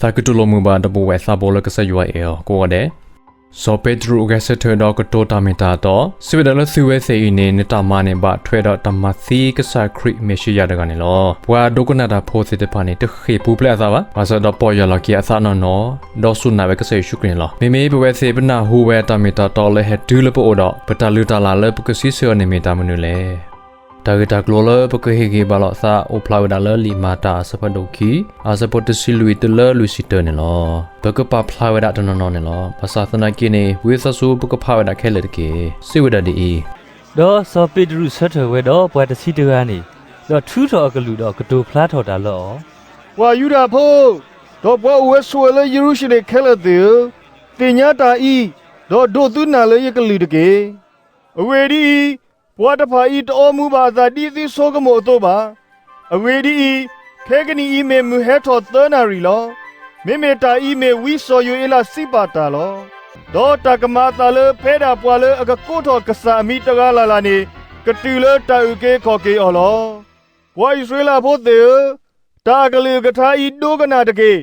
တၢ်ကတိၤလိာ်မုာ်ဘၣ်ဒီပုၢ်ဝဲၢ်သးဘိလၢကစၢ်ယွၤအဲၣ်အီၤကိးဂၤဒဲး, စီၤပ့းတရူးဂဲၤဆၢထၢၣ်ဒီးကတိၤတၢ်မ့ၢ်တၢ်တီ, စံးဝဲဒၣ်လၢသုဝဲသ့ၣ်အံၤန့ၣ် နတၢ်မၤန့ၣ်ဘၣ်ထွဲဒီးတၢ်မၤသံကစၢ်ခရံာ်မ့ၣ်ၡံယၤတဂၤန့ၣ်လီၤ. ပှၤဒိကနၣ်တၢ်ဖိသ့ၣ်တဖၣ်န့ၣ် တဃ့ၢ်ပူၤဖျဲးအသးဘၣ်, ဘၣ်ဆၣ်ဒီးပီၢ်ယၢ်လီၤက့ၤအသးနီၢ်နီၢ်, ဒီးစူၢ်နာ်ဝဲကစၢ်ယ့ၣ်ၡူးခရံာ်န့ၣ်လီၤ. မ့မ့ၢ်ပဝဲသ့ၣ်ပနၢ်ဟူဝဲတၢ်မ့ၢ်တၢ်တီလၢဟဲတုၤလၢပအိၣ်ဒီး ပတၢ်လုၢ်တၢ်လၢ်လၢပကစံးဆၢအီၤန့ၣ်မ့ၢ်တၢ်မနုၤလဲၣ်. တၢ်ဂ့ၢ်တၢ်ကျိၤလၢပကဟ့ၣ်ဂံၢ်ဘါလီၤအသး အိၣ်ဖျါဝဲဒၣ်လၢလံာ်မၤတၢ်အဆၢဖးဒိၣ်ခံ အဆၢဖိတဆံလွံၢ်တုၤလၢလွံၢ်ဆံတၢန့ၣ်လီၤ. ပကပာ်ဖျါဝဲဒၣ်တနီၤနီၤန့ၣ်လီၤ. ဘၣ်ဆၣ်သနာ်က့န့ၣ် ဝံသးစူၤပကဖးဝဲဒၣ်ခဲလၢာ်တက့ၢ်. စံးဝဲဒၣ်ဒ်အံၤ, ဒီးစီၤပ့းတရူးဆၢထၢၣ်ဝဲဒီးပှၤတဆံတဂၤန့ၣ်, ဒီးထုးထီၣ်အကလုၢ်ဒီးကတိၤဖျါထီၣ်တၢ်လၢအီၤ, ပှၤယူဒၤဖိ, ဒီးပှၤအိၣ်ဝဲဆိးဝဲလၢယရူၤၡလ့ၣ်ခဲလၢာ်သ့ၣ်ဧၢ, သ့ၣ်ညါတၢ်အံၤ, ဒီးဒိးသုနၢ်လၢယကလုၢ်တက့ၢ်. အဂ့ၢ်ဒ်အံၤ, ပှၤတဖၣ်အံၤတအီမူၤဘၣ်အသးဒ်သုဆိကမိၣ်အသိးဘၣ်. အဂ့ၢ်ဒ်အံၤ, ခဲကနံၣ်အံၤမ့ၢ်မုၢ်ဟဲထီၣ်သၢနၣ်ရံၣ်လီၤ. မ့မ့ၢ်တၢ်အံၤမ့ၢ်ဝံစီၤယိၤအ့လးစံးပာ်တၢ်လီၤ. ဒီးတၢ်ကမၤအသးလၢဖဲဒၣ်ပှၤလၢအကကိးထီၣ်ကစၢ်အမံၤတဂၤလၢ်လၢ်န့ၣ်, ကတုၤလၢတၢ်အုၣ်က့ၤခီၣ်က့ၤအီၤလီၤ. ပှၤအံၣ်စရ့လးဖိသ့ၣ်ဧၢ, တၢ်အကလုၢ်အကထါအံၤဒိကနၣ်တက့ၢ်.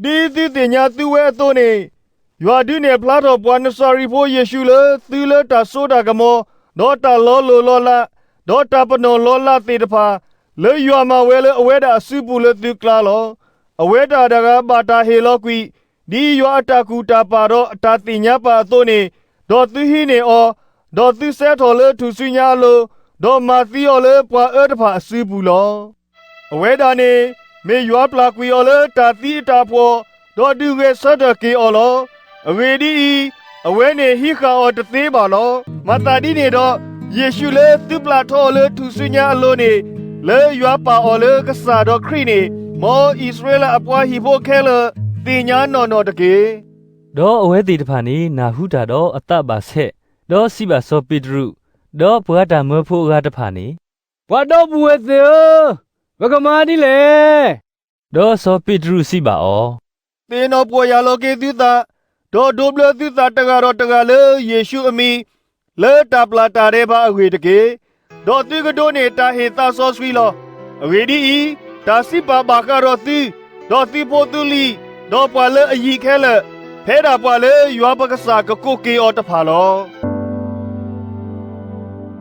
ဒ်သုသ့ၣ်ညါသုဝဲအသိးန့ၣ်, ယွၤဒုးနဲၣ်ဖျါထီၣ်ပှၤနစၤရ့းဖိယ့ၣ်ၡူးလၢသုလၢတၢ်စိတၢ်ကမီၤ, ဒီးတၢ်လီၤလိၢ်လီၤလး, ဒီးတၢ်ပနီၣ်လီၤလးသ့ၣ်တဖၣ်, လၢယွၤမၤဝဲလၢအဝဲဒၣ်အစုပူၤလၢသုကျါလီၤ. အဝဲဒၣ်တဂၤဘၣ်တၢ်ဟ့ၣ်လီၤကွံာ်, ဒ်ယွၤအတၢ်ကူၣ်တၢ်ပာ်ဒီးအတၢ်သ့ၣ်ညါပာ်အသိးန့ၣ်, ဒီးသုဟံးန့ၢ်အီၤ, ဒီးသုစဲထီၣ်လၢထူၣ်စုညါအလိၤ, ဒီးမၤသံအီၤလၢပှၤအၢတဖၣ်အစုပူၤလီၤ. အဝဲဒၣ်န့ၣ်, မ့ၢ်ယွၤပျၢ်ကွံာ်အီၤလၢတၢ်သံအတၢ်ဖှီၣ်, ဒီးဒုးဂဲၤဆၢထၢၣ်က့ၤအီၤလီၤ. အဂ့ၢ်ဒ်အံၤ, အဝဲန့ၣ်ဟံးဃာ်အီၤတသ့ဘၣ်လီၤ. မၤသးဒ်န့ၣ်ဒီး, ယ့ၣ်ၡူးလၢသုပျၢ်ထီအီၤလၢထူၣ်စုညါအလိၤန့ၣ်, လၢယွၤပာ်အီၤလၢကစၢ်ဒီးခရံာ်န့ၣ်, မ်အံၣ်စရ့လးအပှၤဟံၣ်ဖိခဲလၢာ်သ့ၣ်ညါနီၢ်နီၢ်တက့ၢ်. ဒီးအဝဲသ့ၣ်တဖၣ်န့ၣ်နၢ်ဟူတၢ်ဒီးအသးဘၣ်ဆဲး, ဒီးစံးဘၣ်စီၤပ့းတရူး, ဒီးပှၤတၢ်မၢဖိအဂၤတဖၣ်န့ၣ်, ပှၤဒီပုၢ်ဝဲၢ်သ့ၣ်ဧၢ, ပကမၤဒ်လဲၣ်. ဒီးစီၤပ့းတရူးစံးဘၣ်အီၤ, သ့ၣ်နီၣ်ပီၢ်ယၢ်လီၤက့ၤသုသး, ဒီးဒိးဘျၢသုသးတဂၤဒီးတဂၤလၢယ့ၣ်ၡူးအမံၤ, လၢတၢ်ပျၢ်တၢ်ဒဲးဘးအဂ့ၢ်တက့ၢ်. ဒီးသုကဒိးန့ၢ်တၢ်ဟ့ၣ်သးစီဆှံလီၤ. အဂ့ၢ်ဒ်အံၤ, တၢ်စံးပာ်ဘၣ်ဃးဒီးသု, ဒီးသုဖိသုလံၤ, ဒီးပှၤလၢအယံၤခဲလၢာ်, ဖဲဒၣ်ပှၤလၢယွၤပကစၢ်ကကိးက့ၤအီၤတဖၣ်လီၤ.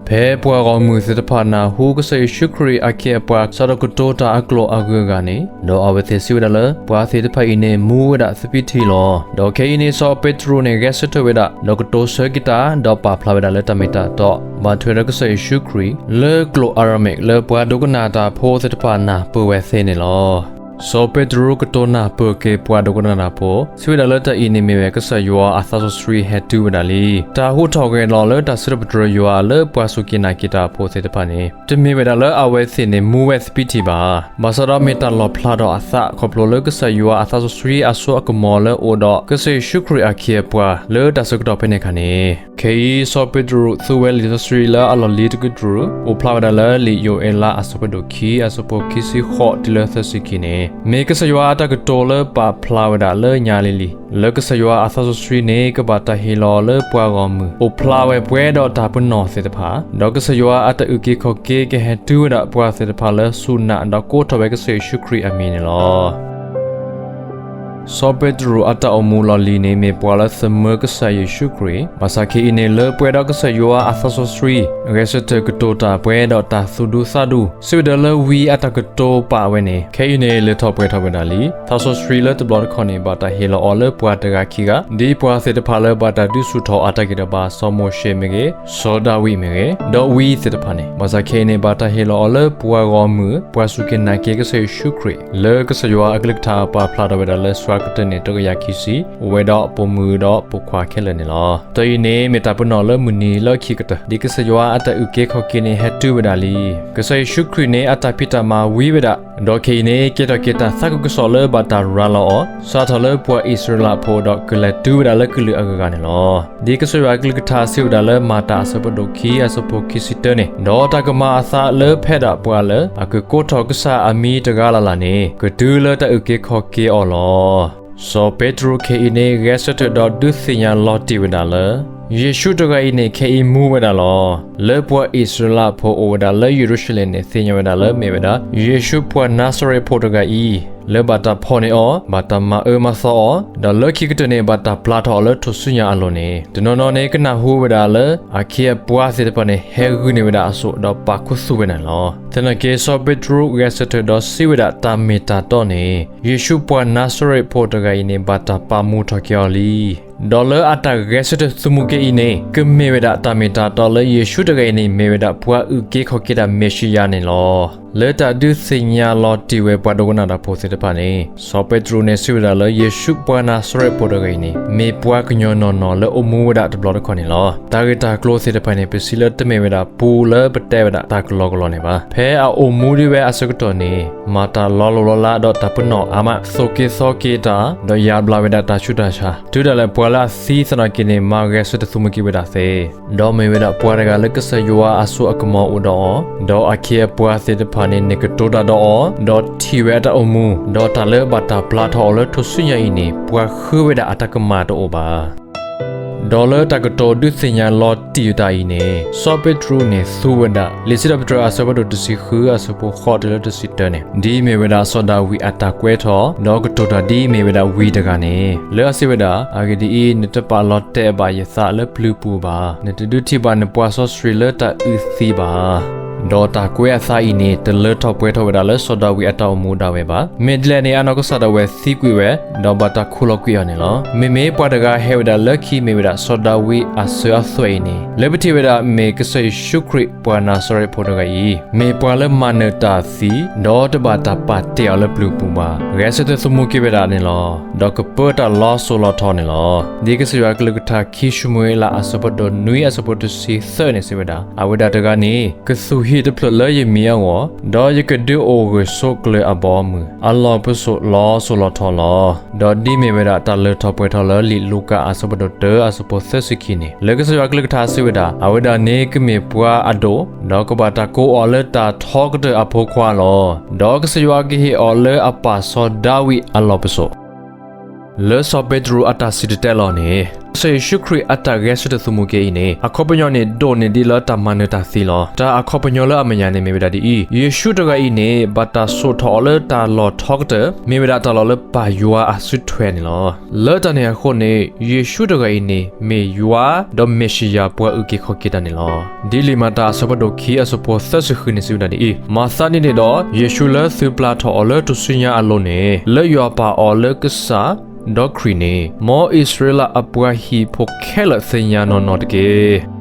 ဖဲပှၤဂီၢ်မုၢ်သ့ၣ်တဖၣ်နၢ်ဟူကစၢ်ယ့ၣ်ၡူးခရံာ်အခ့အပှၤစးထီၣ်ကတိၤတၢ်အကျိာ်အဂုၤအဂၤန့ၣ်, ဒီးအဝဲသ့ၣ်စံးဝဲဒၣ်လၢ ပှၤသ့ၣ်တဖၣ်အံၤန့ၣ်မူဝဲဒၣ်သပံးထံးလီၤ. ဒီးခဲအံၤန့ၣ်စီၤပ့းတရူးန့ၣ်ဂဲၤဆၢထၢၣ်ဝဲဒၣ်, ဒီးကတိၤဆၢက့ၤတၢ်, ဒီးပာ်ဖျါဝဲဒၣ်လၢတၢ်မ့ၢ်တၢ်တီ, ဘၣ်ထွဲဒီးကစၢ်ယ့ၣ်ၡူးခရံာ်, လၢကျိာ်အၤရမ့းလၢပှၤဒိကနၣ်တၢ်ဖိသ့ၣ်တဖၣ်နၢ်ပၢၢ်ဝဲသ့န့ၣ်လီၤ. စီၤပ့းတရူးကတိၤနၢ်ပၢၢ်က့ၤပှၤဒိကနၣ်တၢ်ဖိ, စံးဝဲဒၣ်လၢတၢ်အံၤန့ၣ်မ့ၢ်ဝဲကစၢ်ယွၤအသးစီဆှံဟဲတုၤဝဲဒၣ်လံ. တၢ်ဟူးထီၣ်ဂဲၤလီၤလၢတၢ်စံးထီၣ်ပတြၢၤယွၤလၢပှၤစူၢ်က့ၤနာ်က့ၤတၢ်ဖိသ့ၣ်တဖၣ်န့ၣ်, တမ့ၢ်ဝဲဒၣ်လၢအဝဲသ့ၣ်န့ၣ်မူဝဲသပံးထံးဘၣ်. ဘၣ်ဆၣ်ဒီးမ့ၢ်တၢ်လီၣ်ဖျါထီၣ်အသး ခီဖျိလၢကစၢ်ယွၤအသးစီဆှံအစိအကမီၤလၢအိၣ်ဒီးကစၢ်ယ့ၣ်ၡူးခရံာ်အခ့အပှၤ လၢတၢ်ဆၢကတီၢ်ဖဲန့ၣ်အခါန့ၣ်, ခဲအံၤစီၤပ့းတရူးသူဝဲလံာ်စီဆှံလၢအလီၢ်လံၤတကတြူၢ် အိၣ်ဖျါဝဲဒၣ်လၢလံာ်ယိၤအ့လးအဆၢဖးဒိၣ်ခံ အဆၢဖိခံဆံဃိးတုၤလၢသၢဆံခံန့ၣ်, မ့ၢ်ကစၢ်ယွၤအတၢ်ကတိၤလၢပာ်ဖျါဝဲဒၣ်လၢညါလံၤလံၤ, လၢကစၢ်ယွၤအသးစီဆှံန့ၣ် ကဘၣ်တၢ်ဟ့ၣ်လီၤအီၤလၢပှၤဂီၢ်မုၢ် အိၣ်ဖျါဝဲပှဲၤဒီးတၢ်ပနီၣ်သ့ၣ်တဖၣ်, ဒီးကစၢ်ယွၤအတၢ်အုၣ်က့ၤခီၣ်က့ၤကဟဲတုၤဝဲဒၣ်ပှၤသ့ၣ်တဖၣ်လၢစူၢ်နာ်ဒီးကိးထီၣ်ဝဲကစၢ်ယ့ၣ်ၡူးခရံာ်အမံၤန့ၣ်လီၤ. စီၤပ့းတရူးအတၢ်အိၣ်မူလီၢ်လံၤန့ၣ် မ့ၢ်ပှၤလၢသမၢကစၢ်ယ့ၣ်ၡူးခရံာ်, ဘၣ်ဆၣ်ခဲအံၤန့ၣ် လၢပှဲၤဒီးကစၢ်ယွၤအသးစီဆှံ, ဂဲၤဆၢထၢၣ်ကတိၤတၢ်ပှဲၤဒီးတၢ်သူၣ်ဒူသးဒူ, စံးဝဲဒၣ်လၢဝံအတၢ်ကတိၤပာ်ဝဲန့ၣ်, ခဲအံၤန့ၣ် လဲၤထီၣ်ပှဲၤထီၣ်ဝဲဒၣ်လံ. သးစီဆှံလၢတဘျီတခီၣ်န့ၣ် ဘၣ်တၢ်ဟ့ၣ်လီၤအီၤလၢပှၤတဂၤခံဂၤ, ဒ်ပှၤသ့ၣ်တဖၣ်လၢဘၣ်တၢ်ဒုးဆူၣ်ထီၣ်အါတက့ၢ်ဒီးဘၣ် စီၤမိၤၡ့မ့ၢ်ဂ့ၤ, စီၤဒၤဝံးမ့ၢ်ဂ့ၤ, ဒီးဝံသ့ၣ်တဖၣ်န့ၣ်, ဘၣ်ဆၣ်ခဲအံၤန့ၣ် ဘၣ်တၢ်ဟ့ၣ်လီၤအီၤလၢပှၤဂီၢ်မုၢ်, ပှၤစူၢ်က့ၤနာ်က့ၤကစၢ်ယ့ၣ်ၡူးခရံာ်, လၢကစၢ်ယွၤအကလုၢ်ကထါပာ်ဖျါထီၣ်ဝဲဒၣ်လၢ စှၤကတၢၢ်န့ၣ် တကယၤခံဆံ, အိၣ်ဝဲဒီးပိာ်မုၣ်ဒီးပိာ်ခွါခဲလၢာ်န့ၣ်လီၤ. တၢ်အံၤန့ၣ်မ့ၢ်တၢ်ပနီၣ်လၢမုၢ်နံၤလၢခံကတၢၢ်, ဒ်ကစၢ်ယွၤအတၢ်အုၣ်က့ၤခီၣ်က့ၤန့ၣ် ဟဲတုၤဝဲဒၣ်လံ. ကစၢ်ယ့ၣ်ၡူးခရံာ်န့ၣ် အတၢ်ဖံးတၢ်မၤဝံၤဝဲဒၣ်, ဒီးခဲအံၤန့ၣ် ကဲထီၣ်က့ၤတၢ်သးခုကစီၣ်လၢဘၣ်တၢ်ရၤလီၤအီၤ, စးထီၣ်လၢပှၤအံၣ်စရ့လးဖိဒီးကလဲၤတုၤဝဲဒၣ်လၢကလုာ်အဂၤဂၤန့ၣ်လီၤ. ဒ်ကစၢ်ယွၤအကလုၢ်ကထါစံးဝဲဒၣ်လၢမၤတၢ်အဆၢဖးဒိၣ်ခံ အဆၢဖိခံဆံတၢန့ၣ်, ဒီးတၢ်ကမၤအသးလၢဖဲဒၣ်ပှၤလၢအကကိးထီၣ်ကစၢ်အမံၤတဂၤလၢ်လၢ်န့ၣ် ကတုၤလၢတၢ်အုၣ်က့ၤခီၣ်က့ၤအီၤလီၤ. စီၤပ့းတရူးခဲအံၤန့ၣ် ဂဲၤဆၢထၢၣ်ဒီးဒုးသ့ၣ်ညါလီၤတံၢ်ဝဲဒၣ်လၢ ယ့ၣ်ၡူးတဂၤအံၤန့ၣ် ခဲအံၤမူဝဲဒၣ်လီၤ. လၢပှၤအံၣ်စရ့လးဖိအိၣ်ဝဲဒၣ်လၢယရူၤၡလ့ၣ်န့ၣ် သ့ၣ်ညါဝဲဒၣ်လၢမ့ၢ်ဝဲဒၣ် ယ့ၣ်ၡူးပှၤနၤစၤရ့းဖိတဂၤအံၤ, လၢဘၣ်တၢ်ဖီၣ်န့ၢ်အီၤ, ဘၣ်တၢ်မၤအၢမၤသီအီၤ, ဒီးလၢခံကတၢၢ်န့ၣ် ဘၣ်တၢ်ပျၢ်ထီၣ်အီၤလၢထူၣ်စုညါအလိၤန့ၣ်, တနီၤနီၤန့ၣ် ကနၢ်ဟူဝဲဒၣ်လၢ အခ့အပှၤသ့ၣ်တဖၣ်န့ၣ် ဟဲဂုာ်န့ၢ်ဝဲဒၣ်အစိၣ် ဒီးပာ်ခူသူၣ်ဝဲဒၣ်န့ၣ်လီၤ. သနာ်က့ စီၤပ့းတရူးဂဲၤဆၢထၢၣ်ဒီးစံးဝဲဒၣ် တၢ်မ့ၢ်တၢ်တီန့ၣ် ယ့ၣ်ၡူးပှၤနၤစၤရ့းဖိတဂၤအံၤန့ၣ် ဘၣ်တၢ်ပာ်မူထီၣ်က့ၤအီၤလံ. ဒီးလၢအတၢ်ဂဲၤဆၢထၢၣ်သမူက့ၤအံၤန့ၣ် ကမ့ၢ်ဝဲဒၣ်တၢ်မ့ၢ်တၢ်တီလၢယ့ၣ်ၡူးတဂၤအံၤန့ၣ် မ့ၢ်ဝဲဒၣ်ပှၤအုၣ်က့ၤခီၣ်က့ၤတၢ်မ့ၣ်ၡံယၤန့ၣ်လီၤ. လၢတၢ်ဒုးသ့ၣ်ညါလီၤတံၢ်ဝဲပှၤဒိကနၣ်တၢ်ဖိသ့ၣ်တဖၣ်န့ၣ် စီၤပ့းတရူးန့ၣ် စံးဝဲဒၣ်လၢယ့ၣ်ၡူးပှၤနၤစၤရ့းဖိတဂၤအံၤန့ၣ် မ့ၢ်ပှၤကညီနီၢ်နီၢ်လၢအိၣ်မူဝဲဒၣ်တဘျီတခီၣ်န့ၣ်လီၤ. တၢ်ဂ့ၢ်တၢ်ကျိၤသ့ၣ်တဖၣ်န့ၣ် ပစံးလၢတမ့ၢ်ဝဲဒၣ်ပူလၢပတဲဝဲဒၣ်တၢ်ကလီကလီန့ၣ်ဘၣ်. ဖဲအအိၣ်မူဒံးဝဲအဆၢကတီၢ်န့ၣ် မၤတၢ်လီၤလိၢ်လီၤလးဒီးတၢ်ပနီၣ်အါမး, သိၣ်က့ၤသီက့ၤတၢ်, ဒီးယါဘျါဝဲဒၣ်တၢ်ဆူးတၢ်ဆါ, တုၤဒၣ်လဲာ်ပှၤလၢအသံသနာ်က့န့ၣ် မၤဂဲၤဆၢထၢၣ်သမူက့ၤဝဲဒၣ်သ့ ဒီးမ့ၢ်ဝဲဒၣ်ပှၤတဂၤလၢကစၢ်ယွၤအစိအကမီၤအိၣ်ဒီးအီၤ, ဒီးအခ့အပှၤသ့ၣ်တဖၣ်န့ၣ် န့ၢ်ကတိၤတၢ်ဒီးအီၤ, ဒီးထံၣ်ဝဲအတၢ်အိၣ်မူ, ဒီးတၢ်လၢဘၣ်တၢ်ပျၢ်ထီၣ်အီၤလၢထူၣ်စုညါအံၤန့ၣ် ပှၤဃုဝဲဒၣ်အတၢ်ကမၣ်တအိၣ်ဘၣ်. ဒီးလၢတၢ်ကတိၤဒုးသ့ၣ်ညါလီၤတံၢ်တၢ်အံၤန့ၣ် စီၤပ့းတရူးန့ၣ်သူဝဲဒၣ် လံာ်စံးထီၣ်ပတြၢၤအဆၢဖးဒိၣ်တဆံဃု အဆၢဖိဃိးတုၤလၢတဆံတၢန့ၣ် ဒ်မ့ၢ်ဝဲဒၣ်စီၤဒၤဝံးအတၢ်ကွဲးထီၣ်, ဒီးကတိၤတၢ်ဒ်မ့ၢ်ဝဲဒၣ်ဝံတဂၤန့ၣ် လၢအစံးဝဲဒၣ်, အဂ့ၢ်ဒ်အံၤ, နတပာ်လီၤတဲာ်ဘၣ်ယသးလၢပျုၤပူၤဘၣ်, နတဒုးထံၣ်ဘၣ်နပှၤစီဆှံလၢတၢ်အုၣ်သံဘၣ်. ဒီးတၢ်ကွဲးအသးအံၤန့ၣ် တလၢထီၣ်ပှဲၤထီၣ်ဝဲဒၣ်လၢစီၤဒၤဝံးအတၢ်အိၣ်မူဒၣ်ဝဲဘၣ်. မ့ၢ်ဒ်လဲၣ်န့ၣ် အနီၢ်ကစၢ်ဒၣ်ဝဲသံကွံာ်ဝဲ, ဒီးဘၣ်တၢ်ခူၣ်လီၤကွံာ်အီၤန့ၣ်လီၤ. မ့မ့ၢ်ပှၤတဂၤဟဲဝဲဒၣ်လၢခံမ့ၢ်ဝဲဒၣ်စီၤဒၤဝံးအစၢၤအသွဲၣ်အံၤန့ၣ် လၢပထံၣ်ဝဲဒၣ်မ့ၢ်ကစၢ်ယ့ၣ်ၡူးခရံာ်ပှၤနၤစၤရ့းဖိတဂၤအံၤ, မ့ၢ်ပှၤလၢမၤနၢၤတၢ်သံ, ဒီးတဘၣ်တၢ်ပာ်တ့ၢ်အီၤလၢပျုၤပူၤဘၣ်, ဂဲၤဆၢထၢၣ်သမူက့ၤဝဲဒၣ်န့ၣ်လီၤ. ဒီးကပၢတၢ်လီၤစိၤလီၤထီန့ၣ်လီၤ. ဒ်ကစၢ်ယွၤကလုၢ်ကထါခံၡမူၤအ့လးအဆၢဖးဒိၣ်နွံအဆၢဖိတဆံသၢန့ၣ်စံးဝဲဒၣ်, အဝဲဒၣ်တဂၤန့ၣ် ကသူၣ်ဟံၣ်တဖျၢၣ်လၢယမံၤအဂီၢ်, ဒီးယကဒုးအိၣ်ဂၢၢ်ဆိးကျၢၤအဘီအမုၢ်, အလီၢ်ပစိာ်လီၤစိၤလီၤထီလီၤ. ဒီးဒ်မ့ၢ်ဝဲဒၣ်တၢ်လၢထီၣ်ပှဲၤထီၣ်လၢလံာ်လူၤကၣ်အဆၢဖးဒိၣ်တၢအဆၢဖိသၢဆံခံန့ၣ် လၢကစၢ်ယွၤကလုၢ်ကထါစံးဝဲဒၣ်, အဝဲဒၣ်န့ၣ်ကမ့ၢ်ပှၤအဒိၣ်, ဒီးကဘၣ်တၢ်ကိးအီၤလၢတၢ်ထီကတၢၢ်အဖိခွါလီၤ. ဒီးကစၢ်ယွၤကဟ့ၣ်အီၤလၢအပၢ်စီၤဒၤဝံးအလီၢ်ပစိာ် လၢစီၤပ့းတရူးအတၢ်စံၣ်တဲၤတဲလီၤန့ၣ် ကစၢ်ယ့ၣ်ၡူးခရံာ်အတၢ်ဂဲၤဆၢထၢၣ်သမူက့ၤအံၤန့ၣ် အခီပညီန့ၣ် ဒိၣ်န့ၢ်ဒံးလၢတၢ်မၤနၢၤတၢ်သံလီၤ. တၢ်အခီပညီလၢအမဲာ်ညါန့ၣ်မ့ၢ်ဝဲဒၣ်ဒ်အံၤ, ယ့ၣ်ၡူးတဂၤအံၤန့ၣ် ဘၣ်တၢ်စိာ်ထီၣ်အီၤလၢတၢ်လီၢ်ထီကတၢၢ် မ့ၢ်ဝဲဒၣ်တၢ်လီၢ်လၢပၢ်ယွၤအစုထွဲန့ၣ်လီၤ. လၢတၢ်န့ၣ်အဃိန့ၣ် ယ့ၣ်ၡူးတဂၤအံၤန့ၣ် မ့ၢ်ယွၤဒီးမ့ၣ်ၡံယၤပှၤအုၣ်က့ၤခီၣ်က့ၤတၢ်န့ၣ်လီၤ. ဒ်လံာ်မၤတၢ်အဆၢဖးဒိၣ်ခံအဆၢဖိသၢဆံဃုန့ၣ်စံးဝဲဒၣ်ဒ်အံၤ, မၤသးဒ်န့ၣ်ဒီး ယ့ၣ်ၡူးလၢသုပျၢ်ထီၣ်အီၤလၢထူၣ်စုညါအလိၤန့ၣ် လၢယွၤပာ်အီၤလၢကစၢ် ဒီးခရံာ်န့ၣ် မ်အံၣ်စရ့လးအပှၤဟံၣ်ဖိခဲလၢာ်သ့ၣ်ညါနီၢ်နီၢ်တက့ၢ်.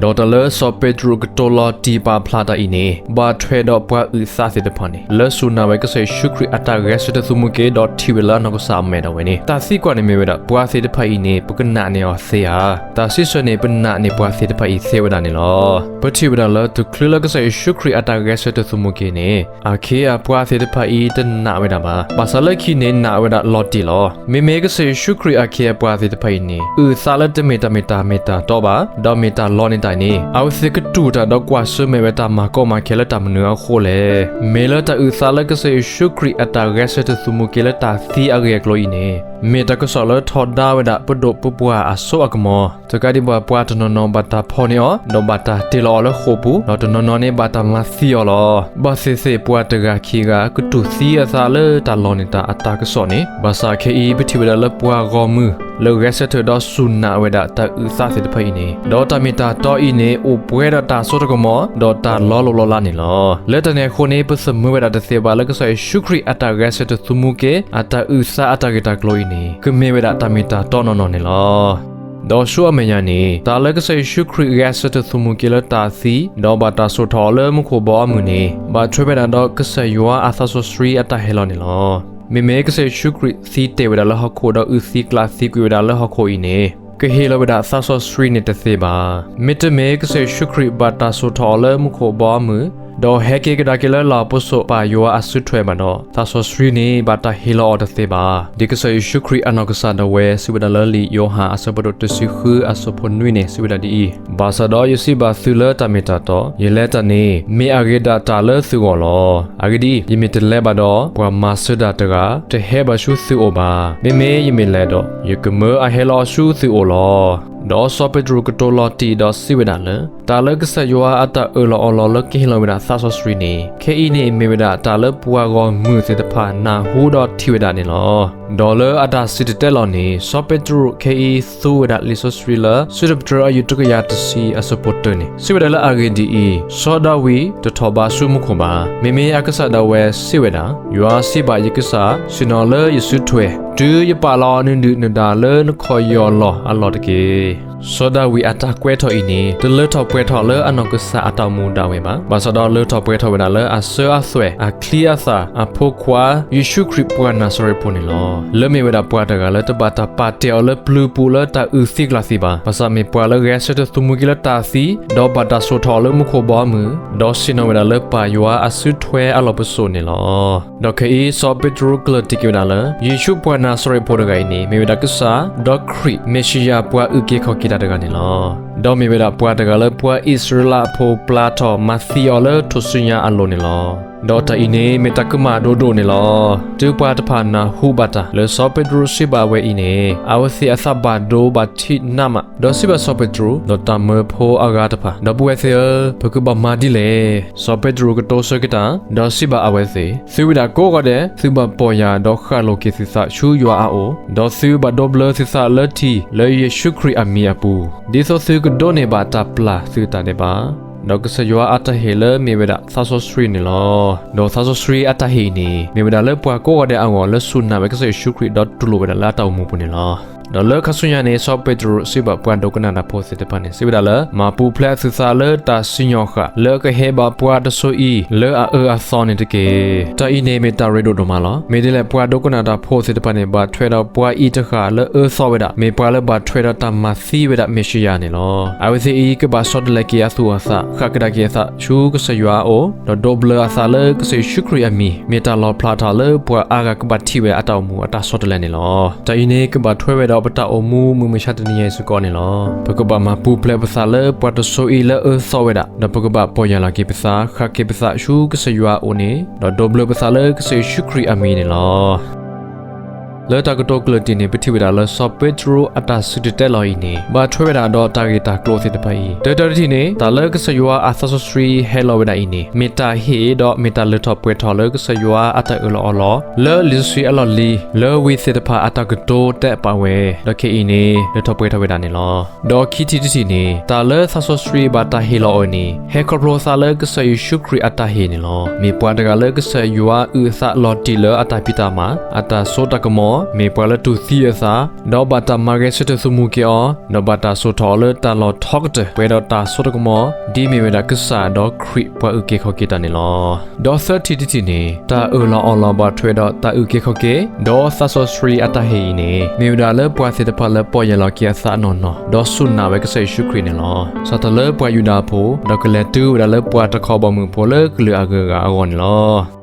ဒီးတၢ်လၢစီၤပ့းတရူးကတိၤလီၤတံၢ်ပာ်ဖျါတၢ်အံၤန့ၣ် ဘၣ်ထွဲဒီးပှၤအုၣ်သးသ့ၣ်တဖၣ်န့ၣ် လၢစူၢ်နာ်ဝဲကစၢ်ယ့ၣ်ၡူးခရံာ်အတၢ်ဂဲၤဆၢထၢၣ်သမူက့ၤ ဒီးထံၣ်ဝဲလၢအနီၢ်ကစၢ်အမဲာ်ဒၣ်ဝဲန့ၣ် တၢ်သံကွၢ်န့ၣ်မ့ၢ်ဝဲဒၣ် ပှၤသ့ၣ်တဖၣ်အံၤန့ၣ် ပကနာ်န့ၢ်အီၤသ့ဧါ. တၢ်စံးဆၢန့ၣ် ပနာ်န့ၢ်ပှၤသ့ၣ်တဖၣ်အံၤသ့ဝဲဒၣ်န့ၣ်လီၤ. ပထံၣ်ဝဲဒၣ်လၢတချုးလၢကစၢ်ယ့ၣ်ၡူးခရံာ်အတၢ်ဂဲၤဆၢထၢၣ်သမူက့ၤန့ၣ် အခ့အပှၤသ့ၣ်တဖၣ်အံၤတနာ်ဝဲဒၣ်ဘၣ်. ဘၣ်ဆၣ်လၢခံန့ၣ်နာ်ဝဲဒၣ်လီၤတံၢ်လီၤ. မ့မ့ၢ်ကစၢ်ယ့ၣ်ၡူးခရံာ်အခ့အပှၤသ့ၣ်တဖၣ်အံၤန့ၣ် အုၣ်သးလၢတမ့ၢ်တၢ်မ့ၢ်တၢ်မ့ၢ်တၢ်တီဘၣ်, ဒီးမ့ၢ်တၢ်လီန့ၢ်တၢ်အံၤန့ၣ် အဝဲသ့ၣ်ကတူၢ်တၢ်ဒီးကွၢ်ဆၢၣ်မဲာ်ဝဲတၢ်မၤကီမၤခဲလၢတၢ်မနုၤအဃိလဲၣ်. မ့ၢ်လၢတၢ်အုၣ်သးလၢကစၢ်ယ့ၣ်ၡူးခရံာ်အတၢ်ဂဲၤဆၢထၢၣ်သမူက့ၤလၢတၢ်သံအဂ့ၢ်အကျိၤအံၤန့ၣ် မ့ၢ်တၢ်ကစီၣ်လၢထီဒါဝဲဒၣ်ပဒိၣ်ပပှၢ်အစိအကမီၤ တကးဒံးဘၣ်ပှၤတနီၤနီၤဘၣ်တၢ်ဖီၣ်န့ၢ်အီၤ ဒီးဘၣ်တၢ်တ့ၢ်လီၤအီၤလၢဃိာ်ပူၤ, ဒီးတနီၤနီၤန့ၣ်ဘၣ်တၢ်မၤသံအီၤလီၤ. ဘၣ်သ့ၣ်သ့ၣ်ပှၤတဂၤခံဂၤကတူၢ်သံအသးလၢတၢ်လီန့ၢ်တၢ်အတၢ်ကစီၣ်န့ၣ်, ဘၣ်ဆၣ်ခဲအံၤပထံၣ်ဝဲဒၣ်လၢပှၤဂီၢ်မုၢ် လၢဂဲၤဆၢထၢၣ်ဒီးစူၢ်နာ်ဝဲဒၣ်တၢ်အုၣ်သးသ့ၣ်တဖၣ်အံၤန့ၣ်, ဒီးတၢ်မ့ၢ်တၢ်တီအံၤန့ၣ် အိၣ်ပှဲၤဒီးတၢ်စိတၢ်ကမီၤ ဒီးတၢ်လီၤလိၢ်လီၤလးန့ၣ်လီၤ. လၢတၢ်န့ၣ်အဃိန့ၣ် ပသမၢဝဲဒၣ်တသ့ဘၣ်လၢကစၢ်ယ့ၣ်ၡူးခရံာ်အတၢ်ဂဲၤဆၢထၢၣ်သမူက့ၤ အတၢ်အုၣ်သးအတၢ်ဂ့ၢ်တၢ်ကျိၤအံၤန့ၣ် ကမ့ၢ်ဝဲဒၣ်တၢ်မ့ၢ်တၢ်တီနီၢ်နီၢ်န့ၣ်လီၤ. ဒီးဆူအမဲာ်ညါန့ၣ် တၢ်လၢကစၢ်ယ့ၣ်ၡူးခရံာ်ဂဲၤဆၢထၢၣ်သမူက့ၤလၢတၢ်သံ ဒီးဘၣ်တၢ်စိာ်ထီၣ်အီၤလၢမူခိၣ်ဘီအမုၢ်န့ၣ် ဘၣ်ထွဲဝဲဒၣ်ဒီးကစၢ်ယွၤအသးစီဆှံအတၢ်ဟဲလီၤန့ၣ်လီၤ. မ့မ့ၢ်ကစၢ်ယ့ၣ်ၡူးခရံာ်သံတ့ၢ်ဝဲဒၣ်လၢဟီၣ်ခိၣ် ဒီးအုၣ်သံကျးသံကွံာ်ဝဲဒၣ်လၢဟီၣ်ခိၣ်အံၤန့ၣ် ကဟ့ၣ်လီၤဝဲဒၣ်သးစီဆှံန့ၣ်တသ့ဘၣ်. မ့တမ့ၢ်ကစၢ်ယ့ၣ်ၡူးခရံာ်ဘၣ်တၢ်စိာ်ထီၣ်အီၤလၢမူခိၣ်ဘီအမုၢ် ဒီးဟဲက့ၤကဒါက့ၤလၢလီၢ်ပစိာ်ပၢ်ယွၤအစုထွဲဘၣ်ဒီး သးစီဆှံန့ၣ် ဘၣ်တၢ်ဟ့ၣ်လီၤအီၤတသ့ဘၣ်. ဒ်ကစၢ်ယ့ၣ်ၡူးခရံာ်အနီၢ်ကစၢ်ဒၣ်ဝဲစံးဝဲဒၣ်လၢလံာ်ယိၤဟၣ်အဆၢဖးဒိၣ်တဆံဃုအဆၢဖိနွံန့ၣ် စံးဝဲဒၣ်ဒ်အံၤ, ဘၣ်ဆၣ်ဒီးယစံးဘၣ်သုလၢတၢ်မ့ၢ်တၢ်တီ, ယလဲၤတၢ်န့ၣ် မ့ၢ်အဂ့ၤဒၣ်တၢ်လၢသုဂီၢ်လီၤ. အဂ့ၢ်ဒ်အံၤ, ယမ့ၢ်တလဲၤဘၣ်ဒီး ပှၤမၤစၢၤတၢ်တဂၤ တဟဲဘၣ်ဆူသုအိၣ်ဘၣ်. မ့မ့ၢ်ယမ့ၢ်လဲၤဒီး ယကမၢအဟဲလီၤဆူသုအိၣ်လီၤ. ဒီးစီၤပ့းတရူးကတိၤလီၤတံၢ်ဒီးစံးဝဲဒၣ်လၢ တၢ်လၢကစၢ်ယွၤအတၢ်အၢၣ်လီၤအီလီၤလၢကဟ့ၣ်လီၤဝဲဒၣ်သးစီဆှံန့ၣ် ခဲအံၤန့ၣ် မ့ၢ်ဝဲဒၣ်တၢ်လၢပှၤဂီၢ်မုၢ်သ့ၣ်တဖၣ်နၢ်ဟူဒီးထံၣ်ဝဲဒၣ်န့ၣ်လီၤ. ဒီးလၢအတၢ်စံၣ်တဲၤတဲလီၤန့ၣ် စီၤပ့းတရူးခဲအံၤသူဝဲဒၣ်လံာ်စီဆှံလၢ စံးထီၣ်ပတြၢၤအယုၢ်တကယၤတဆံအဆၢဖိတၢန့ၣ် စံးဝဲဒၣ်လၢအဂ့ၢ်ဒ်အံၤ, စီၤဒၤဝံးတထီၣ်ဘးဆူမူခိၣ်ဘၣ်. မ့မ့ၢ်အကစၢ်ဒၣ်ဝဲစံးဝဲဒၣ်, ယွၤစံးဘၣ်ယကစၢ်, ဆ့ၣ်နီၤလၢယစုထွဲ, တုၤယပာ်လီၤနဒုၣ်နဒါလၢနခီၣ်ယီၢ်လီၢ်အလီၢ်တက့ၢ်. စီၤဒၤဝံးအတၢ်ကွဲးထီၣ်အံၤန့ၣ် တလၢထီၣ်ပှဲၤထီၣ်လၢအနီၢ်ကစၢ်အတၢ်အိၣ်မူဒၣ်ဝဲဘၣ်. ဘၣ်ဆၣ်ဒီးလၢထီၣ်ပှဲၤထီၣ်ဝဲဒၣ်လၢအစၢအသွဲၣ်, အချံအသၣ်, အဖိခွါ, ယ့ၣ်ၡူးခရံာ်ပှၤနၤစၤရ့းဖိန့ၣ်လီၤ. လၢမ့ၢ်ဝဲဒၣ်ပှၤတဂၤလၢတဘၣ်တၢ်ပာ်တ့ၢ်အီၤလၢပျုၤပူၤလၢတၢ်အုၣ်သံကျၣ်သံဘၣ်. ဘၣ်ဆၣ်မ့ၢ်ပှၤလၢဂဲၤဆၢထၢၣ်သမူက့ၤလၢတၢ်သံ, ဒီးဘၣ်တၢ်ဆိၣ်ထီၣ်အီၤလၢမူခိၣ်ဘီမုၢ်, ဒီးဆ့ၣ်နီၤဝဲဒၣ်လၢပၢ်ယွၤအစုထွဲအလီၢ်ပစိာ်န့ၣ်လီၤ. ဒီးခဲအံၤစီၤပ့းတရူးကလၢၢ်တံၢ်က့ၤဝဲဒၣ်လၢ ယ့ၣ်ၡူးပှၤနၤစၤရ့းဖိတဂၤအံၤန့ၣ် မ့ၢ်ဝဲဒၣ်ကစၢ်, ဒီးခရံာ်, မ့ၣ်ၡံယၤပှၤအုၣ်က့ၤခီၣ်က့ၤတၢ်တဂၤန့ၣ်လီၤ. ဒီးမ့ၢ်ဝဲဒၣ်ပှၤတဂၤလၢပှၤအံၣ်စရ့လးဖိပျၢ်ထီၣ်မၤသံအီၤလၢထူၣ်စုညါအလိၤန့ၣ်လီၤ. ဒီးတၢ်အံၤန့ၣ်မ့ၢ်တၢ်ကမၣ်ဒိၣ်ဒိၣ်န့ၣ်လီၤ. တုၤပှၤတဖၣ်နၢ်ဟူဘၣ်တၢ်လၢစီၤပ့းတရူးစံးဘၣ်ဝဲအံၤန့ၣ် အဝဲသ့ၣ်အသးဘၣ်ဒိဘၣ်ထံးနးမး, ဒီးစံးဘၣ်စီၤပ့းတရူး, ဒီးတၢ်မၢဖိအဂၤတဖၣ်, ဒီပုၢ်ဝဲၢ်သ့ၣ်ဧၢ, ပကဘၣ်မၤဒ်လဲၣ်. စီၤပ့းတရူးကတိၤဆၢက့ၤတၢ်, ဒီးစံးဘၣ်အဝဲသ့ၣ်, သုဝံဒၣ်ကိးဂၤဒဲး, သုဘၣ်ပီၢ်ယၢ်ဒီးဃၣ်လိာ်က့ၤသုသးဆူယွၤအအိၣ်, ဒီးသုဘၣ်ဒိဘျၢသုသးလၢထံလၢယ့ၣ်ၡူးခရံာ်အမံၤအပူၤ, ဒ်သိးသုကဒိးန့ၢ်ဘၣ်တၢ်ပျၢ်သုတၢ်ဒဲးဘး. ဒီးကစၢ်ယွၤအတၢ်ဟ့ၣ်လၢမ့ၢ်ဝဲဒၣ်သးစီဆှံန့ၣ်လီၤ. ဒီးသးစီဆှံအတၢ်ဟ့ၣ်အံၤန့ၣ် မ့ၢ်ဝဲဒၣ်လၢပှၤကိးဂၤဒဲးအဂီၢ်လၢစူၢ်နာ်ဝဲကစၢ်ယ့ၣ်ၡူးခရံာ်ဒီးတူၢ်လိာ်ဝဲဒၣ်လၢအတၢ်အိၣ်မူပူၤန့ၣ်လီၤ. ဒီးလၢခါဆူညါန့ၣ် စီၤပ့းတရူးစံးဘၣ်ပှၤဒိကနၣ်တၢ်ဖိသ့ၣ်တဖၣ်န့ၣ် စံးဝဲဒၣ်လၢ မၤပူၤဖျဲးအသုသးလၢတၢ်စံၣ်ညီၣ်ဃာ်လၢအကဟဲဘၣ်ပှၤတစိၤအံၤလၢအအၢအသီန့ၣ်တက့ၢ်. တၢ်အံၤန့ၣ်မ့ၢ်တၢ်ရ့ဒိၣ်ဒိၣ်မးလီၤ. မ့ၢ်ဒ်လဲၣ်ပှၤဒိကနၣ်တၢ်ဖိသ့ၣ်တဖၣ်န့ၣ် ဘၣ်ထွဲဒီးပှၤအံၤတဃၣ်လၢအၢသီဝဲဒၣ်, မ့ၢ်ပှၤလၢဘၣ်ထွဲဒီးတၢ်မၤသံဝဲဒၣ်မ့ၣ်ၡံယၤန့ၣ်လီၤ. အဝဲသ့ၣ်အံၤကဘၣ်ဆီတလဲက့ၤအသူၣ်အသး, ဃၣ်ကဒါက့ၤအသးဆူကစၢ်ယွၤအအိၣ်, ဒီးဒိးဘျၢအသးလၢကစၢ်ယ့ၣ်ၡူးခရံာ်အမံၤ, မ့ၢ်တၢ်လီၣ်ဖျါထီၣ်လၢပှၤအါဂၤကဘၣ်ထံၣ်ဝဲအတၢ်အိၣ်မူအတၢ်ဆီတလဲန့ၣ်လီၤ. တၢ်အံၤန့ၣ် ကဘၣ်ထွဲဝဲဒီးပတၢ်အိၣ်မူမုၢ်မဆါတနံၤညါအံၤစ့ၢ်ကီးန့ၣ်လီၤ. ပကဘၣ်မၤပူၤဖျဲးပသးလၢပှၤတစိၤအံၤလၢအၢသီဝဲဒၣ်, ဒီးပကဘၣ်ပီၢ်ယၢ်လီၤက့ၤပသး, ဃၣ်က့ၤပသးဆူကစၢ်ယွၤအအိၣ်န့ၣ်, ဒီးဒိးဘျၢပသးလၢကစၢ်ယ့ၣ်ၡူးခရံာ်အမံၤန့ၣ်လီၤ. လၢတၢ်ကတိၤကျၢၢ်တံၢ်န့ၣ် ပထံၣ်ဝဲဒၣ်လၢစီၤပ့းတရူးအတၢ်စံၣ်တဲၤတဲလီၤအံၤန့ၣ် ဘၣ်ထွဲဝဲဒၣ်ဒီးတၢ်ဂ့ၢ်တၢ်ကျိၤသ့ၣ်တဖၣ်အံၤ, တၢတၢတထံၣ်န့ၣ် တၢ်လၢကစၢ်ယွၤအသးစီဆှံဟဲလီၤဝဲဒၣ်အံၤန့ၣ် မ့ၢ်တၢ်ဟ့ၣ်ဒီးမ့ၢ်တၢ်လၢထီၣ်ပှဲၤထီၣ်လၢကစၢ်ယွၤအတၢ်အၢၣ်လီၤအီလီၤ လၢလံာ်စီဆှံအလီၢ်လံၤ လၢဝံသ့ၣ်တဖၣ်အတၢ်ကတိၤတဲပာ်ဝဲ, ဒီးခဲအံၤန့ၣ် လၢထီၣ်ပှဲၤထီၣ်ဝဲဒၣ်န့ၣ်လီၤ. ဒီးခံထံၣ်တထံၣ်န့ၣ် တၢ်လၢသးစီဆှံဘၣ်တၢ်ဟ့ၣ်လီၤအီၤန့ၣ် ဟဲခီဖျိသးလၢကစၢ်ယ့ၣ်ၡူးခရံာ်အတၢ်ဟ့ၣ်န့ၣ်လီၤ. မ့ၢ်ပှၤတဂၤလၢကစၢ်ယွၤအုၣ်အသးလီၤတံၢ်လၢအတၢ်ဖံးတၢ်မၤ, အတၢ်စိတၢ်ကမီၤ, မ့ၢ်ပှၤလၢတူၢ်သံအသး, ဒီးဘၣ်တၢ်မၤဂဲၤဆၢထၢၣ်သမူက့ၤအီၤ, ဒီးဘၣ်တၢ်ဆိၣ်ထီၣ်အီၤလၢတၢ်လီၢ်ထီကတၢၢ် ပှဲၤဒီးတၢ်စိတၢ်ကမီၤ, ဒ်မ့ၢ်ဝဲဒၣ်ကစၢ်ဒီးခရံာ်ပှၤအုၣ်က့ၤခီၣ်က့ၤတၢ်န့ၣ်လီၤ. ဒီးသၢထံၣ်တထံၣ်န့ၣ် တၢ်အၢၣ်လီၤအီလီၤဘၣ်ထွဲဒီးတၢ်အုၣ်က့ၤခီၣ်က့ၤ ဒီးသးစီဆှံအတၢ်ဟ့ၣ်အံၤန့ၣ် မ့ၢ်ဝဲဒၣ်လၢပှၤသ့ၣ်တဖၣ်လၢပီၢ်ယၢ်လီၤက့ၤအသးအနီၢ်နီၢ် ဒီးစူၢ်နာ်ဝဲကစၢ်ယ့ၣ်ၡူးခရံာ်န့ၣ်လီၤ. စးထီၣ်လၢပှၤယူဒၤဖိ ဒီးကလဲၤတုၤဝဲဒၣ်လၢပှၤတခီဘီမုၢ်ဖိလၢကလုာ်အဂုၤအဂၤအဂီၢ်န့ၣ်လီၤ.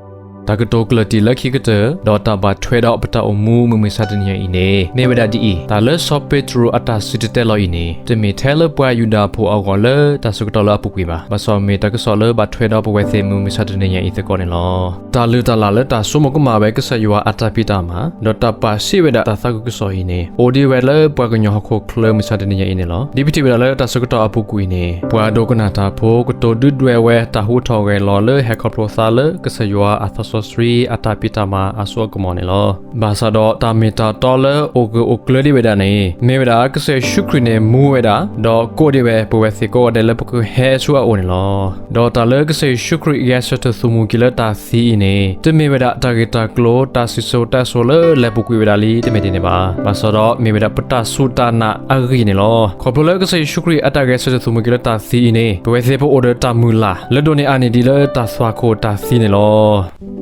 တၢ်ကတိၤကျၢၢ်တံၢ်လၢခံကတၢၢ် ဒီးတၢ်ဘၣ်ထွဲဒီးပတၢ်အိၣ်မူမုၢ်မဆါတနံၤညါအံၤန့ၣ် မ့ၢ်ဝဲဒၣ်ဒ်အံၤ, တၢ်လၢစီၤပ့းတရူးအတၢ်စံၣ်တဲၤတဲလီၤအံၤန့ၣ် တမ့ၢ်ထဲလၢပှၤယူဒၤဖိအဂီၢ်လၢတၢ်ဆၢကတီၢ်လၢအပူၤကွံာ်ဘၣ်. ဘၣ်ဆၣ်မ့ၢ်တၢ်ကစီၣ်လၢဘၣ်ထွဲဒီးပဝဲသ့ၣ်မုၢ်မဆါတနံၤညါအံၤသကိးန့ၣ်လီၤ. တၢ်လုၢ်တၢ်လၢ်လၢတၢ်ဆိကမိၣ်ကမၣ်ဝဲကစၢ်ယွၤအတၢ်ဖံးတၢ်မၤ ဒီးတၢ်ပာ်စံးဝဲဒၣ်တၢ်သးခုကစီၣ်အံၤန့ၣ် အိၣ်ဒံးဝဲလၢပှၤကညီဟီၣ်ခိၣ်ချၢမုၢ်မဆါတနံၤညါအံၤန့ၣ်လီၤ. ဒ်ပထံၣ်ဝဲဒၣ်လၢတၢ်ဆၢကတီၢ်အပူၤကွံာ်အံၤန့ၣ် ပှၤဒိကနၣ်တၢ်ဖိကတိၤဒုၣ်ဒွဲၣ်ဝဲတၢ်ဟူထီၣ်ဂဲၤလီၤလၢဟဲခီဖျိသးလၢကစၢ်ယွၤအသးစီဆှံအတၢ်ဖံးတၢ်မၤအစိအကမီၤန့ၣ်လီၤ. ဘၣ်ဆၣ်ဒီးတၢ်မ့ၢ်တၢ်တီလၢအိၣ်ဂၢၢ်အိၣ်ကျၢၤဒံးဝဲဒၣ်န့ၣ် မ့ၢ်ဝဲဒၣ်ကစၢ်ယ့ၣ်ၡူးခရံာ်န့ၣ်မူဝဲဒၣ် ဒီးကိးဒံးဝဲပဝဲသ့ၣ်ကိးဂၤဒဲးလၢပကဟဲဆူအအိၣ်န့ၣ်လီၤ. ဒီးတၢ်လၢကစၢ်ယ့ၣ်ၡူးခရံာ်ဂဲၤဆၢထၢၣ်သမူက့ၤလၢတၢ်သံအံၤန့ၣ် တမ့ၢ်ဝဲဒၣ်တၢ်ဂ့ၢ်တၢ်ကျိၤ တၢ်စံၣ်စိၤတဲစိၤလၢလဲၤပူၤကွံာ်ဝဲဒၣ်လံ တမ့ၢ်ဒ်န့ၣ်ဘၣ်. ဘၣ်ဆၣ်ဒီးမ့ၢ်ဝဲဒၣ်ပတၢ်စူၢ်တၢ်နာ်အဂ့ၢ်န့ၣ်လီၤ. ခီဖျိလၢကစၢ်ယ့ၣ်ၡူးခရံာ်အတၢ်ဂဲၤဆၢထၢၣ်သမူက့ၤလၢတၢ်သံအံၤန့ၣ် ပဝဲသ့ၣ်ပအိၣ်ဒီးတၢ်မုၢ်လၢ်လၢဒိးန့ၢ်အါန့ၢ်ဒံးလၢတၢ်သွၣ်ခိၣ်တၢ်သံန့ၣ်လီၤ.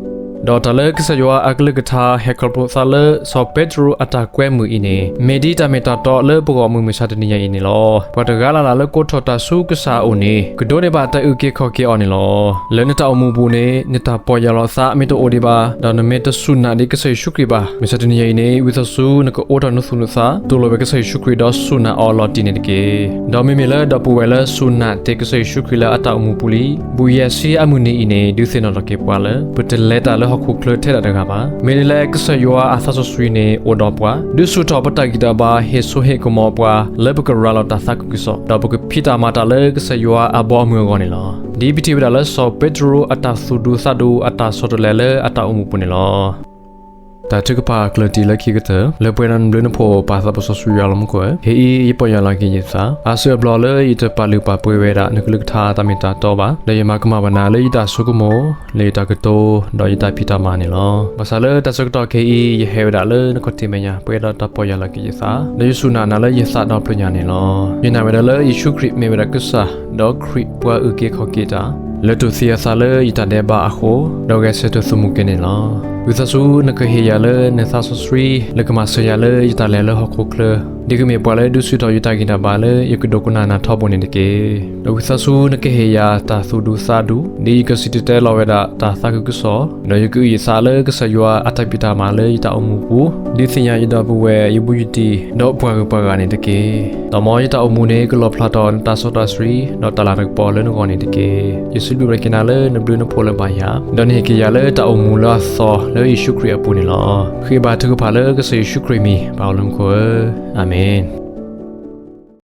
ဒီးတၢ်လၢကစၢ်ယွၤအကလုၢ်ကထါဟဲခီဖျိသးလၢစီၤပ့းတရူးအတၢ်ကွဲမုာ်အံၤန့ၣ် မ့ၢ်ဒ်တၢ်မ့ၢ်တၢ်တီလၢပဂီၢ်မုၢ်မဆါတနံၤညါအံၤန့ၣ်လီၤ. ပှၤတဂၤလၢ်လၢ်လၢကိးထီၣ်တၢ်ဆူကစၢ်အအိၣ်န့ၣ် ကဒိးန့ၢ်ဘၣ်တၢ်အုၣ်က့ၤခီၣ်က့ၤအီၤန့ၣ်လီၤ. လၢနတၢ်အိၣ်မူပူၤန့ၣ် နတၢ်ပီၢ်ယၢ်လီၤသးမ့ၢ်တအိၣ်ဒံးဘၣ်, ဒီးနမ့ၢ်တစူၢ်နာ်ဒံးကစၢ်ယ့ၣ်ၡူးခရံာ်ဘၣ်, မဆါတနံၤညါအံၤန့ၣ် ဝံသးစူၤနကအိးထီၣ်နသူၣ်နသး တူၢ်လိာ်ဝဲကစၢ်ယ့ၣ်ၡူးခရံာ်ဒီးစူၢ်နာ်အီၤလီၤတံၢ်န့ၣ်တက့ၢ်. ဒီးမ့မ့ၢ်လၢဒီပုၢ်ဝဲၢ်လၢစူၢ်နာ်တ့ၢ်ကစၢ်ယ့ၣ်ၡူးခရံာ်လၢအတၢ်အိၣ်မူပူၤလံ ဘုယဲၢ်ဆံအမုၢ်နံၤအံၤန့ၣ် ဒုးသ့ၣ်နီၣ်ထီၣ်က့ၤပှၤလၢ ပတလဲၤတၢ်လၢ ဟီၣ်ခိၣ်ချၢထဲဒၣ်တဂၤဘၣ်. မ့ၢ်ဒ်လဲၣ် ကစၢ်ယွၤအသးစီဆှံန့ၣ်အိၣ်ဒီးပှၤ, ဒုးဆူၣ်ထီၣ်ပတၢ်ဂံၢ်တၢ်ဘါ, ဟ့ၣ်စိဟ့ၣ်ကမီၤပှၤ လၢပကရၤလီၤတၢ်သးခုကစီၣ်, ဒီးပကဖံးတၢ်မၤတၢ်လၢကစၢ်ယွၤအဘီအမုၢ်အဂီၢ်န့ၣ်လီၤ. ဒ်ပထံၣ်ဝဲဒၣ်လၢစီၤပ့းတရူးအတၢ်သူၣ်ဒူသးဒူအတၢ်ဆီတလဲလၢအတၢ်အိၣ်မူပူၤန့ၣ်လီၤ. တၢ်ထုကဖၣ်ကျၢၢ်တံၢ်လၢခံကတၢၢ်, လၢပှဲၤဒီးနဘျုးနဖှိၣ်ပၢ်သးစီဆှံယွၤလီၤမူခိၣ်ဧၢ, ဟ့ၣ်အံၤယပီၢ်ယၢ်လီၤက့ၤယသး, အါစုအဘျီလၢယတပာ်လုၢ်ပာ်ပှ့ၤဝဲဒၣ်နကလုၢ်ကထါတၢ်မ့ၢ်တၢ်တီဘၣ်, ဒီးယမၤကမၣ်ဘၣ်နၤလၢယတၢ်ဆိကမိၣ်, လၢယတၢ်ကတိၤ, ဒီးယတၢ်ဖံးတၢ်မၤန့ၣ်လီၤ. ဘၣ်ဆၣ်လၢတၢ်ဆၢကတီၢ်ခဲအံၤ ယဟဲဝဲဒၣ်လၢနခီၣ်ထံးမဲာ်ညါ ပှဲၤဒီးတၢ်ပီၢ်ယၢ်လီၤက့ၤယသး, ဒီးယစူၢ်နာ်နၤလၢယသးဒီဖျၢၣ်ညါန့ၣ်လီၤ. ယနာ်ဝဲဒၣ်လၢယ့ၣ်ၡူးခရံာ်မ့ၢ်ဝဲဒၣ်ကစၢ်, ဒီးခရံာ်ပှၤအုၣ်က့ၤခီၣ်က့ၤတၢ်, လၢတူၢ်သံအသးလၢယတၢ်ဒဲးဘးအဃိ, ဒီးဂဲၤဆၢထၢၣ်သမူက့ၤန့ၣ်လီၤ. ဝံသးစူၤနကဟ့ၣ်ယၤလၢနသးစီဆှံ လၢကမၤစၢၤယၤလၢယတၢ်လဲၤလၢဟီၣ်ခိၣ်ချၢ, ဒ်ကမ့ၢ်ပှၤလၢဒုးဆူၣ်ထီၣ်ယတၢ်ဂံၢ်တၢ်ဘါလၢယကဒိကနၣ်နၤထီဘိန့ၣ်တက့ၢ်. ဒီးဝံသးစူၤနကဟ့ၣ်ယၤတၢ်သူၣ်ဒူသးဒူ, ဒ်ယကစံၣ်တဲၤတဲလီၤဝဲဒၣ်တၢ်သးခုကစီၣ်, ဒီးယကအုၣ်ယသးလၢကစၢ်ယွၤအတၢ်ဖံးတၢ်မၤလၢယတၢ်အိၣ်မူပူၤ, ဒုးသ့ၣ်ညါယဒီပုၢ်ဝဲၢ် ယဘူးယတံၢ်, ဒီးပှၤဂုၤပှၤဂၤန့ၣ်တက့ၢ်. ဒီးမ်ယတၢ်အိၣ်မူန့ၣ် ကလီၣ်ဖျါထီၣ်နတၢ်စီတၢ်ဆှံ, ဒီးတၢ်လၤတၢ်ကပီၤလၢနဂီၢ်န့ၣ်တက့ၢ်. ယစံးဘျုးဘၣ်က့ၤနၤလၢနဘျုးနဖှိၣ်လၢဘၣ်ယၤ, ဒီးနဟ့ၣ်က့ၤယၤလၢတၢ်အိၣ်မူလၢအသီလၢယ့ၣ်ၡူးခရံာ်အပူၤန့ၣ်လီၤ. ဃ့ဘါထုကဖၣ်လၢကစၢ်ယ့ၣ်ၡူးခရံာ်အမံၤ ပၢ်လၢမူခိၣ်ဧၢ, အၤမ့ၣ်.